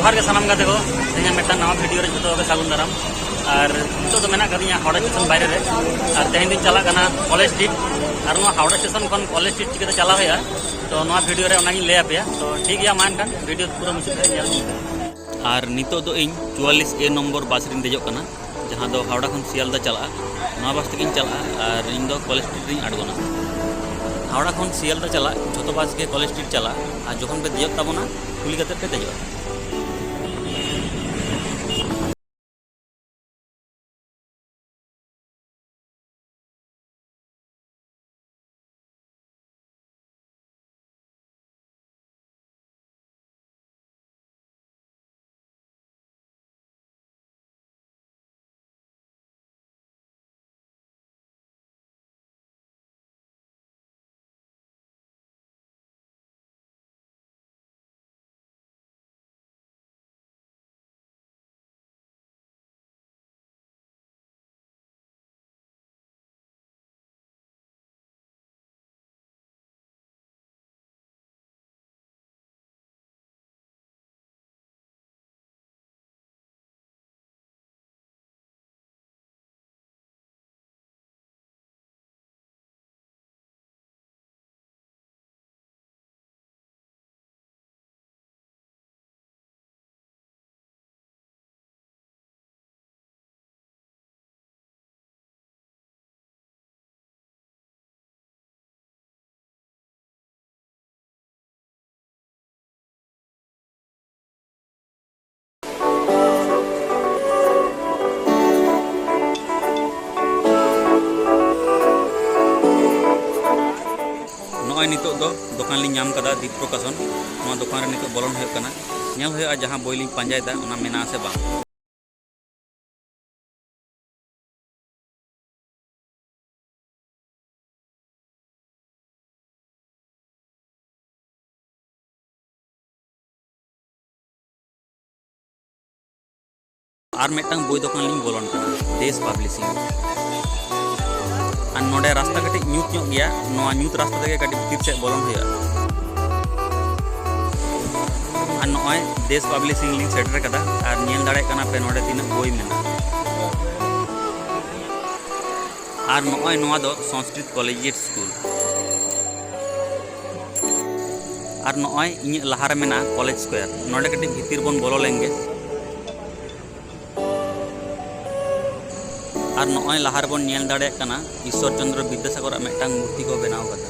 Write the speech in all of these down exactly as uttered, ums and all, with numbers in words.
ᱡᱚᱦᱟᱨ ᱜᱮ ᱥᱟᱱᱟᱢ ᱜᱟᱛᱮ ᱠᱚ, ᱤᱧᱟᱹᱜ ᱢᱤᱫᱴᱟᱝ ᱱᱟᱣᱟ ᱵᱷᱤᱰᱤᱭᱳ ᱨᱮ ᱡᱚᱛᱚ ᱜᱮ ᱥᱟᱹᱜᱩᱱ ᱫᱟᱨᱟᱢ᱾ ᱟᱨ ᱱᱤᱛᱚᱜ ᱫᱚ ᱢᱮᱱᱟᱜ ᱟᱠᱟᱫᱤᱧᱟ ᱦᱟᱣᱲᱟ ᱥᱴᱮᱥᱚᱱ ᱵᱟᱭᱨᱮ ᱨᱮ᱾ ᱟᱨ ᱛᱮᱦᱮᱧ ᱫᱚᱧ ᱪᱟᱞᱟᱜ ᱠᱟᱱᱟ ᱠᱚᱞᱮᱡᱽ ᱥᱴᱨᱤᱴ᱾ ᱟᱨ ᱱᱚᱣᱟ ᱦᱟᱣᱲᱟ ᱥᱴᱮᱥᱚᱱ ᱠᱷᱚᱱ ᱠᱚᱞᱮᱡᱽ ᱥᱴᱨᱤᱴ ᱪᱤᱠᱟᱹᱛᱮ ᱪᱟᱞᱟᱣ ᱦᱩᱭᱩᱜᱼᱟ, ᱛᱚ ᱱᱚᱣᱟ ᱵᱷᱤᱰᱤᱭᱳ ᱨᱮ ᱚᱱᱟᱜᱤᱧ ᱞᱟᱹᱭ ᱟᱯᱮᱭᱟ᱾ ᱛᱚ ᱴᱷᱤᱠ ᱜᱮᱭᱟ, ᱢᱟ ᱮᱱᱠᱷᱟᱱ ᱵᱷᱤᱰᱤᱭᱳ ᱯᱩᱨᱟᱹ ᱢᱩᱪᱟᱹᱫ ᱫᱷᱟᱹᱵᱤᱡ ᱧᱮᱞ ᱢᱮ᱾ ᱟᱨ ᱱᱤᱛᱚᱜ ᱫᱚ ᱤᱧ ᱪᱩᱣᱟᱞᱞᱤᱥ ᱮ ᱱᱚᱢᱵᱚᱨ ᱵᱟᱥ ᱨᱤᱧ ᱫᱮᱡᱚᱜ ᱠᱟᱱᱟ, ᱡᱟᱦᱟᱸ ᱫᱚ ᱦᱟᱣᱲᱟ ᱠᱷᱚᱱ ᱥᱤᱭᱟᱞᱫᱟ ᱪᱟᱞᱟᱜᱼᱟ᱾ ᱱᱚᱣᱟ ᱵᱟᱥ ᱛᱮᱜᱤᱧ ᱪᱟᱞᱟᱜᱼᱟ ᱟᱨ ᱤᱧ ᱫᱚ ᱠᱚᱞᱮᱡᱽ ᱥᱴᱨᱤᱴ ᱨᱤᱧ ᱟᱬᱜᱚᱱᱟ᱾ ᱦᱟᱣᱲᱟ ᱠᱷᱚᱱ ᱥᱤᱭᱟᱞᱫᱟ ᱪᱟᱞᱟᱜ ᱡᱷᱚᱛᱚ ᱵᱟᱥ ᱜᱮ ᱠᱚᱞᱮᱡᱽ ᱥᱴᱨᱤᱴ ᱪᱟᱞᱟᱜᱼᱟ, ᱟᱨ ᱡᱚᱠᱷᱚᱱ ᱯᱮ ᱫᱮᱡᱚᱜ ᱛᱟᱵᱚᱱᱟ, ᱠᱩᱞᱤ ᱠᱟᱛᱮ ᱯᱮ ᱫᱮᱡᱚᱜᱼᱟ᱾ ᱱᱚᱜᱼᱚᱭ ᱱᱤᱛᱚᱜ ᱫᱚ ᱫᱚᱠᱟᱱ ᱞᱤᱧ ᱧᱟᱢ ᱠᱟᱫᱟ, ᱫᱤᱯ ᱯᱨᱚᱠᱟᱥᱚᱱ᱾ ᱱᱚᱣᱟ ᱫᱚᱠᱟᱱ ᱨᱮ ᱱᱤᱛᱚᱜ ᱵᱚᱞᱚᱱ ᱦᱩᱭᱩᱜ ᱠᱟᱱᱟ᱾ ᱧᱮᱞ ᱦᱩᱭᱩᱜᱼᱟ ᱡᱟᱦᱟᱸ ᱵᱳᱭ ᱞᱤᱧ ᱯᱟᱸᱡᱟᱭᱮᱫᱟ, ᱚᱱᱟ ᱢᱮᱱᱟᱜᱼᱟ ᱥᱮ ᱵᱟᱝ᱾ ᱟᱨ ᱢᱤᱫᱴᱟᱝ ᱵᱳᱭ ᱫᱚᱠᱟᱱ ᱞᱤᱧ ᱵᱚᱞᱚᱱ ᱠᱟᱱᱟ, ᱫᱮᱥ ᱯᱟᱵᱽᱞᱤᱥᱤᱝ᱾ ᱟᱨ ᱱᱚᱰᱮ ᱨᱟᱥᱛᱟ ᱠᱟᱹᱴᱤᱡ ᱧᱩᱛ ᱧᱚᱜ ᱜᱮᱭᱟ, ᱱᱚᱣᱟ ᱧᱩᱛ ᱨᱟᱥᱛᱟ ᱛᱮᱜᱮ ᱠᱟᱹᱴᱤᱡ ᱵᱷᱤᱛᱤᱨ ᱥᱮᱫ ᱵᱚᱞᱚᱱ ᱦᱩᱭᱩᱜᱼᱟ᱾ ᱟᱨ ᱱᱚᱜᱼᱚᱭ ᱫᱮᱥ ᱯᱟᱵᱽᱞᱤᱥᱤᱝ ᱞᱤᱧ ᱥᱮᱴᱮᱨ ᱠᱟᱫᱟ᱾ ᱟᱨ ᱧᱮᱞ ᱫᱟᱲᱮᱭᱟᱜ ᱠᱟᱱᱟ ᱯᱮ ᱱᱚᱰᱮ ᱛᱤᱱᱟᱹᱜ ᱵᱳᱭ ᱢᱮᱱᱟᱜᱼᱟ᱾ ᱟᱨ ᱱᱚᱜᱼᱚᱭ ᱱᱚᱣᱟ ᱫᱚ ᱥᱚᱝᱥᱠᱨᱤᱛ ᱠᱚᱞᱮᱡᱤᱭᱮᱴ ᱥᱠᱩᱞ᱾ ᱟᱨ ᱱᱚᱜᱼᱚᱭ ᱤᱧᱟᱹᱜ ᱞᱟᱦᱟᱨᱮ ᱢᱮᱱᱟᱜᱼᱟ ᱠᱚᱞᱮᱡᱽ ᱥᱠᱚᱭᱟᱨ᱾ ᱱᱚᱰᱮ ᱠᱟᱹᱴᱤᱡ ᱵᱷᱤᱛᱤᱨ ᱵᱚᱱ ᱵᱚᱞᱚ ᱞᱮᱱᱜᱮ᱾ ᱟᱨ ᱱᱚᱜᱼᱚᱭ ᱞᱟᱦᱟ ᱨᱮᱵᱚᱱ ᱧᱮᱞ ᱫᱟᱲᱮᱭᱟᱜ ᱠᱟᱱᱟ ᱤᱥᱥᱚᱨ ᱪᱚᱱᱫᱨᱚ ᱵᱤᱫᱽᱫᱟᱥᱟᱜᱚᱨᱟᱜ ᱢᱤᱫᱴᱟᱝ ᱢᱩᱨᱛᱤ ᱠᱚ ᱵᱮᱱᱟᱣ ᱠᱟᱫᱟ᱾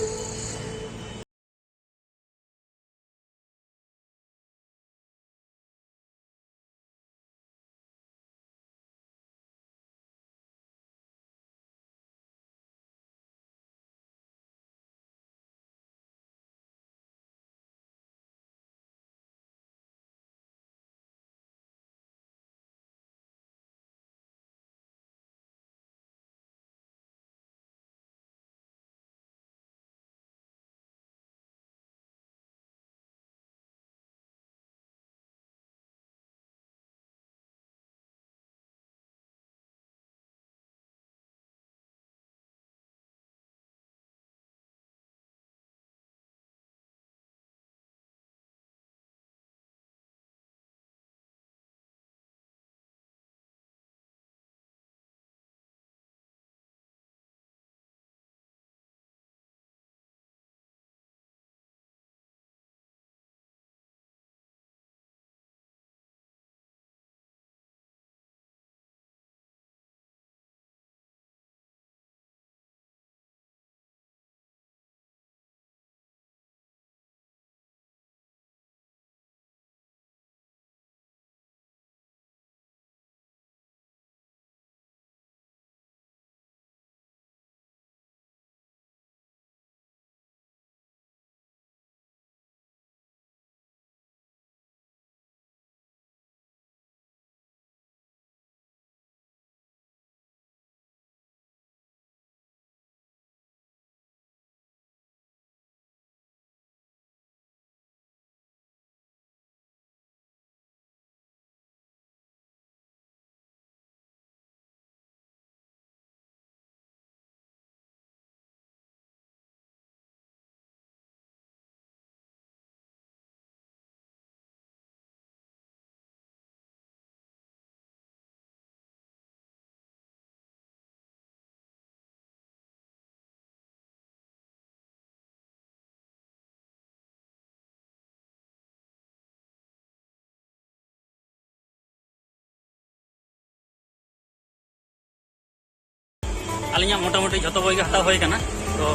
ᱟᱹᱞᱤᱧᱟᱜ ᱢᱚᱴᱟᱢᱩᱴᱤ ᱡᱷᱚᱛᱚ ᱵᱳᱭ ᱜᱮ ᱦᱟᱛᱟᱣ ᱦᱩᱭ ᱟᱠᱟᱱᱟ᱾ ᱛᱚ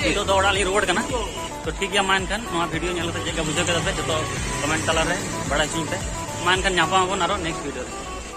ᱱᱤᱛᱚᱜ ᱫᱚ ᱚᱲᱟᱜ ᱞᱤᱧ ᱨᱩᱣᱟᱹᱲ ᱠᱟᱱᱟ᱾ ᱛᱚ ᱴᱷᱤᱠ ᱜᱮᱭᱟ, ᱢᱟ ᱮᱱᱠᱷᱟᱱ ᱱᱚᱣᱟ ᱵᱷᱤᱰᱤᱭᱳ ᱧᱮᱞ ᱠᱟᱛᱮ ᱪᱮᱫ ᱞᱮᱠᱟ ᱵᱩᱡᱷᱟᱹᱣ ᱠᱮᱫᱟ ᱯᱮ, ᱡᱷᱚᱛᱚ ᱠᱚᱢᱮᱱᱴ ᱛᱟᱞᱟᱨᱮ ᱵᱟᱲᱟᱭ ᱦᱚᱪᱚᱧ ᱯᱮ᱾ ᱢᱟ ᱮᱱᱠᱷᱟᱱ ᱧᱟᱯᱟᱢ ᱟᱵᱚᱱ ᱟᱨᱚ ᱱᱮᱠᱥᱴ ᱵᱷᱤᱰᱤᱭᱳ ᱨᱮ᱾